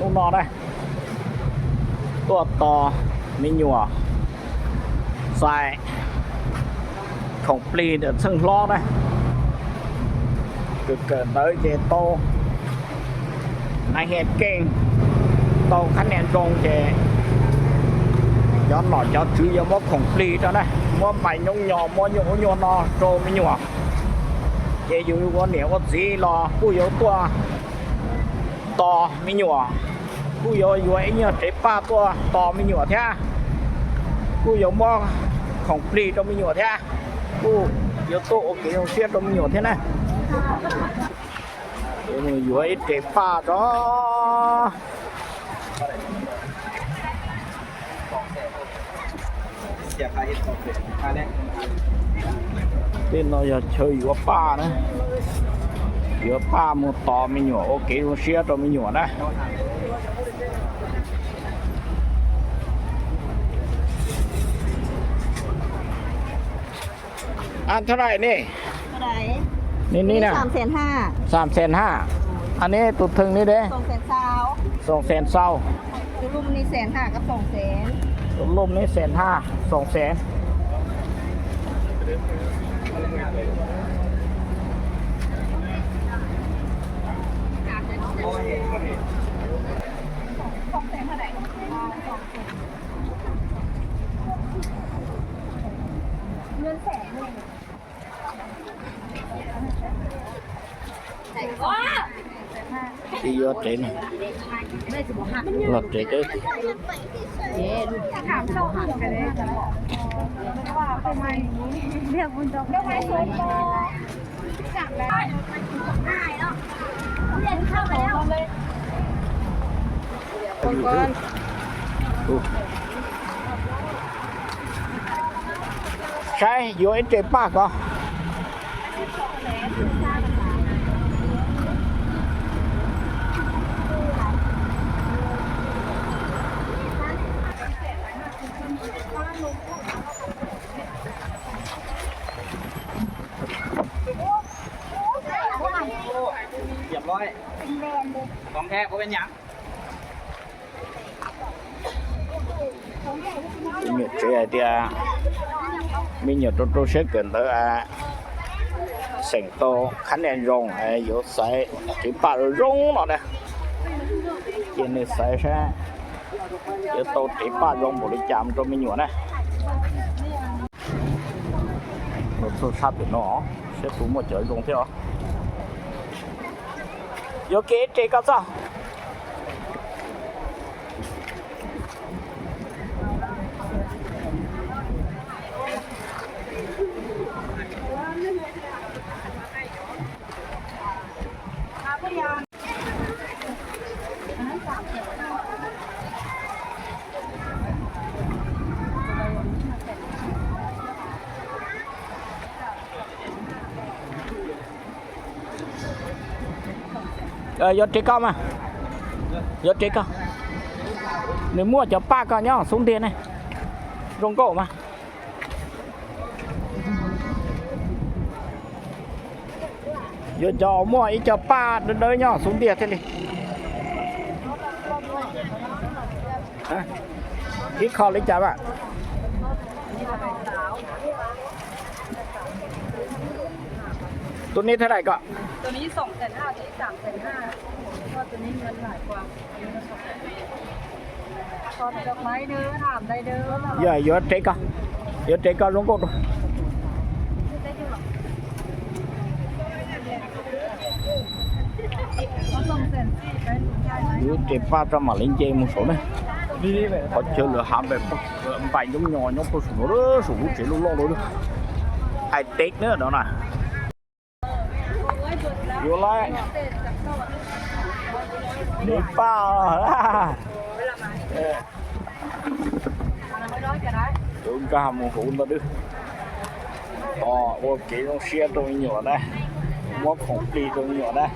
Hnub no na, tuaj tos me nyuam xais khoom plig ntawm txheej hlob na. Kawm kawm ntawv ces tau hais hia keej, tau khab nias zoo ces cov nom cov tswv yuav muab khoom plig rau na, muab npaim nyoob nyos, muab nyuj ub nyuag no rau me nyuam. Ces yus ua niam ua txiv los kuj yuav tuaj tos me nyuam, kuj yuav yuav ib nyuag tsev paj tuaj tos me nyuam thiab, kuj yuav muab khoom plig rau me nyuam thiab, kuj yuav tuaj ua kev zoo siab rau me nyuam thiab na. Yuav ib tsev paj tso. Tej no yog chaw yuav paj na, yuav paj mus tos me nyuam ua kev zoo siab rau me nyuam na. Ăn thế này nè. Ni ni na. Sàn sàn ha. Ăn thế này tụi thường ni đấy. Sàn sàn sau. Tụi lum ni sàn ha, có sàn sàn. Tụi lum ni sàn ha, sàn sàn. Ib yuav tsev no, los tsev teb. Saib yuav ib tsev paj ko. Me nyuam tsev hais tias me nyuam rau rau siab kawm ntawv, xeem tau khab nias zoo, yuav xaiv tsev paj zoo no na. Ces nws xaiv saib yuav tau tsev paj zoo npaum li cas rau me nyuam na. Los txog sab pem no, saib puas muaj cov zoo thiab os. Yuav kev tsev koj txog. Yuav tsev koj mas, yuav tsev koj. Nws muaj cov paj koj nyob xub ntiag ne, zoo nkauj mas. Yuav cov muaj ib co paj dawb dawb nyob xub ntiag thiaj li. Ib qho li cas mas? Tus ni thaj daim ko. Yog yuav tsev ko, yuav tsev ko zoo nkauj rau. Yuav tsev paj tso mam li nce mus saud ne. Qhov chaw lawv hav npaim nyoob nyos nyob puag saum no, saum lub tsev loj loj no. Hais teb na no na. Yuav lawm. Tsev paj. Yuav nkag mus hauv ntawd, tos ua kev zoo siab rau me nyuam na, muab khoom plig rau me nyuam na.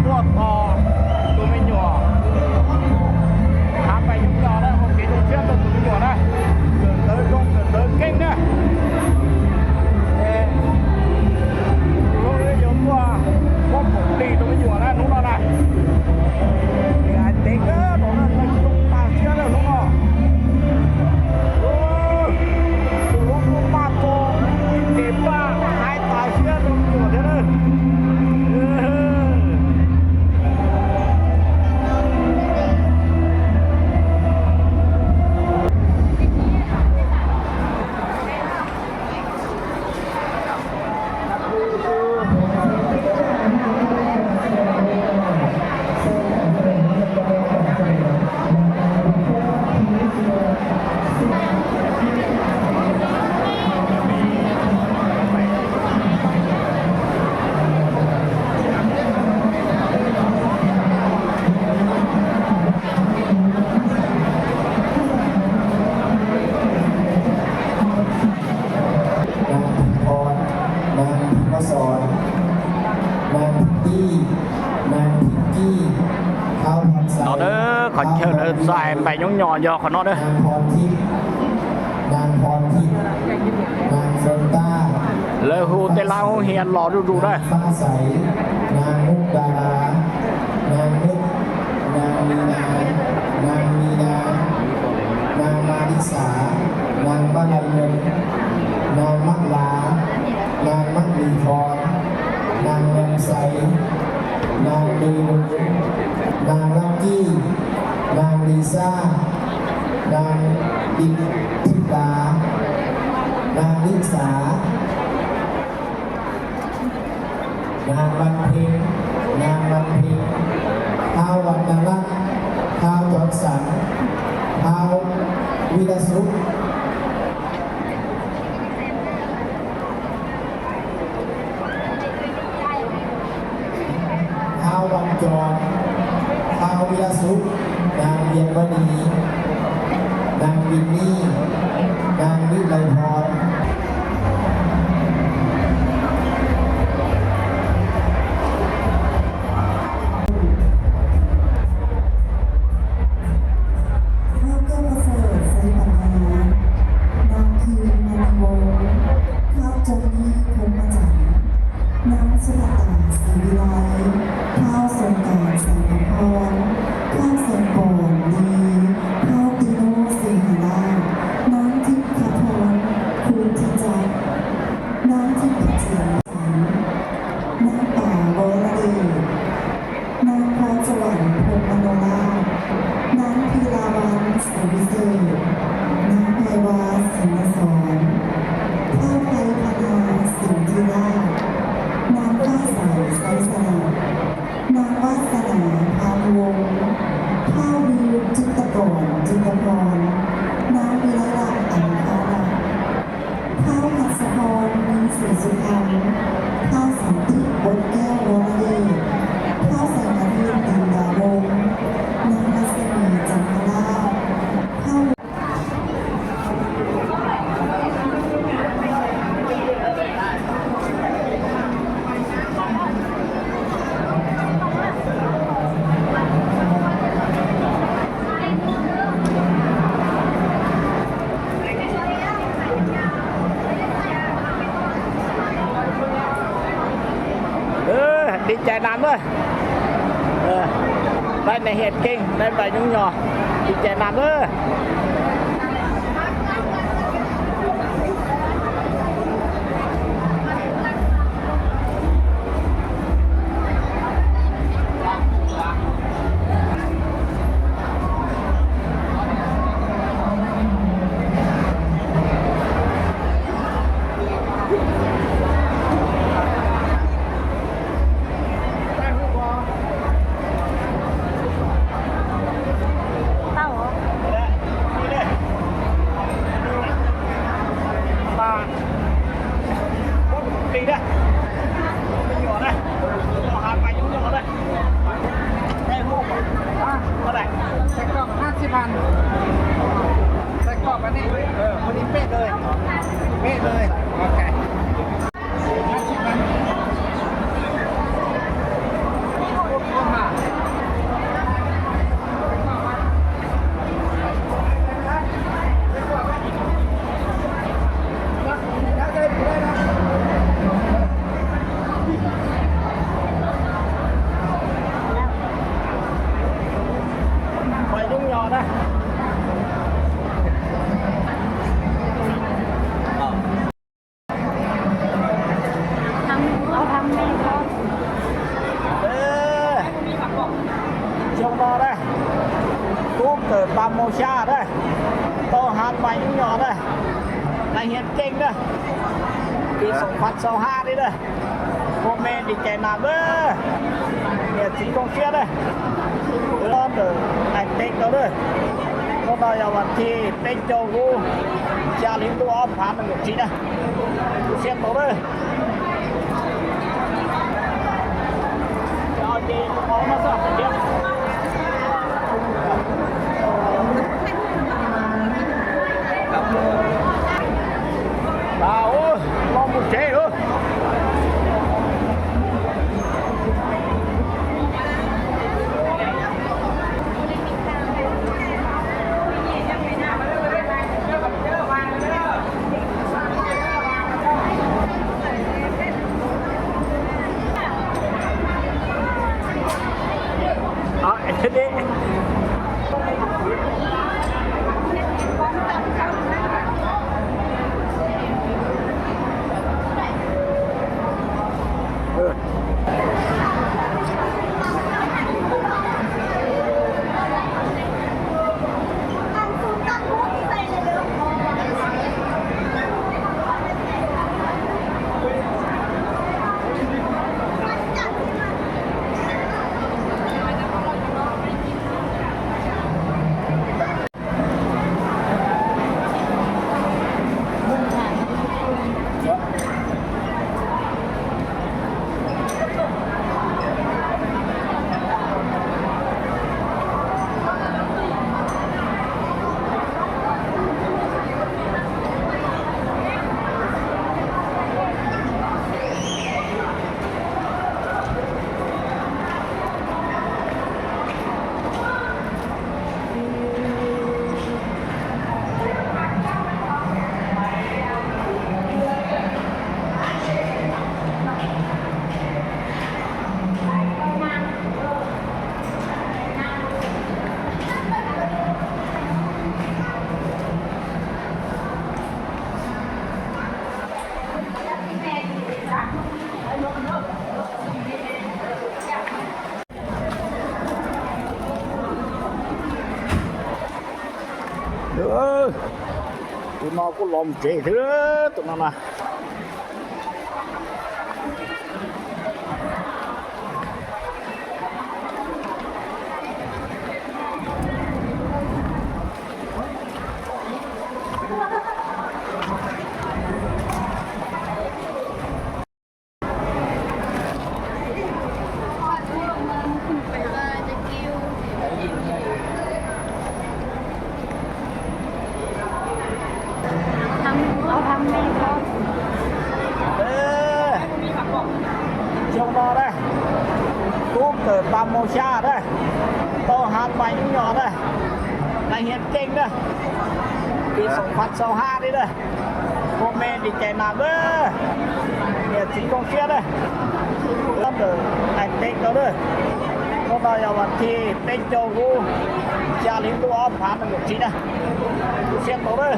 Tuaj tos tus me nyuam, hav pais yeeb yos na, ua kev zoo siab rau tus me nyuam na, kawm ntawv zoo kawm ntawv keej na. Es hnub no yuav muaj pob khoom plig rau me nyuam na hnub no na. Hais tias kawg no na, zoo tas siab na hnub no. Tus hlub kuj maj koj, ib ce paj hais tas siab rau me nyuam thiab na.นางพิมพร นางพิมพสร นางพิตตี้ นางพิงกี้ ท้าวพรไซ No na, qhov chaw lawv txais npaim nyob nyos yog qhov no na. นางพรทิพย์ นางพรทิพย์ นางเฟรนต้า Lawv hu tej lab hoob hias los zuj zus na. นางฟ้าใส นางมุกดารา นางมุก นางมีนา นางมีนา นางมาริสา นางมาลัยเงิน นางมะลา นางมะลีพร นางแรมไซ นางเมนู นางลักกี้ นางลีซ่า นางดิบทิดา นางลิสา นางวันเพ็ญ นางวันเพ็ญ ท้าววรรณรัตน์ ท้าวจอห์นสัน ท้าววิรสุข ท้าววันจร ท้าววิรสุข นางเวียนวดี นางวินนี่ นางวิไลพร ข้าวแก้วประเสริฐ ไซปัญญา นางคืนมณีวงศ์ ข้าวจอนนี่ พรหมจันทร์ นางสุภัตตา ศรีวิไล ข้าวสงกรานต์ แสงอภรณ์ ข้าวแสงปอน ลี ข้าวตีโน่ ศรีหาราช นางทิพย์ขพร ภูมิทิจักร นางทิพย์เฉลิมแสง นางป๋า วรเดช นางพรสวรรค์ พรหมมโนราช นางพีลาวัลย์ ศรีวิเศษ นางไพวา ศรีนสร ข้าวไพพนา สิงห์ธิราช นางฟ้าใส สิทธิพร น้องวิไลลักษณ์ อัมพาลักษณ์ เฒ่า หัสสะพร มีศรีสุพรรณ เฒ่า สันติ อดแก้ววรเดช เฒ่า แสงอาทิตย์ ตันดาวงศ์ นางรัศมี จันทราช เฒ่า ดีใจนำเด้อ ได้ในเหตุเก่ง ได้ใบยุ่งยอ ดีใจนำเด้อ Hả? Một bịch đây. Một bịch nhỏ đây. Một hạt mạch cũng nhỏ đây. Đây, mua khoảng, à, bao này. Cái cọc hai mươi phần. Cái cọc anh ấy. Ờ, một ít bệt rồi. Bệt rồi. Ok. Hai mươi phần. Một hả? Quay đúng nhỏ đó. Ê, xyoo no dab, tub kawm pab mus xya dab, tau hav mais ib nyuag dab, nais hiav ceeb dab, pis xoom fav xoom hab li dab, ua me lis cais nas dab, niam txiv zoo siab dab, ua ntawm nais teg tau dab, hnub no yog vas thib peb caug lub xya hli ntuj ob phav nees nkaum tsib dab, zoo siab ntau dab. Los mus tsev lawm. Tus no kuj los tsev xwb, tus no na. Xyoo no na, kub kawm pab mus xya na, tau hav mais ib nyuag na, na hiav ceeb na, pib xoom phav xaus haj li na. Ua me li cais nas na, niam txiv koom siab na, ntawm hais teb tau na. Hnub no yog vas thib peb caug lub xya hli ntuj ob phav nees nkaum tsib na, tu siab tau na.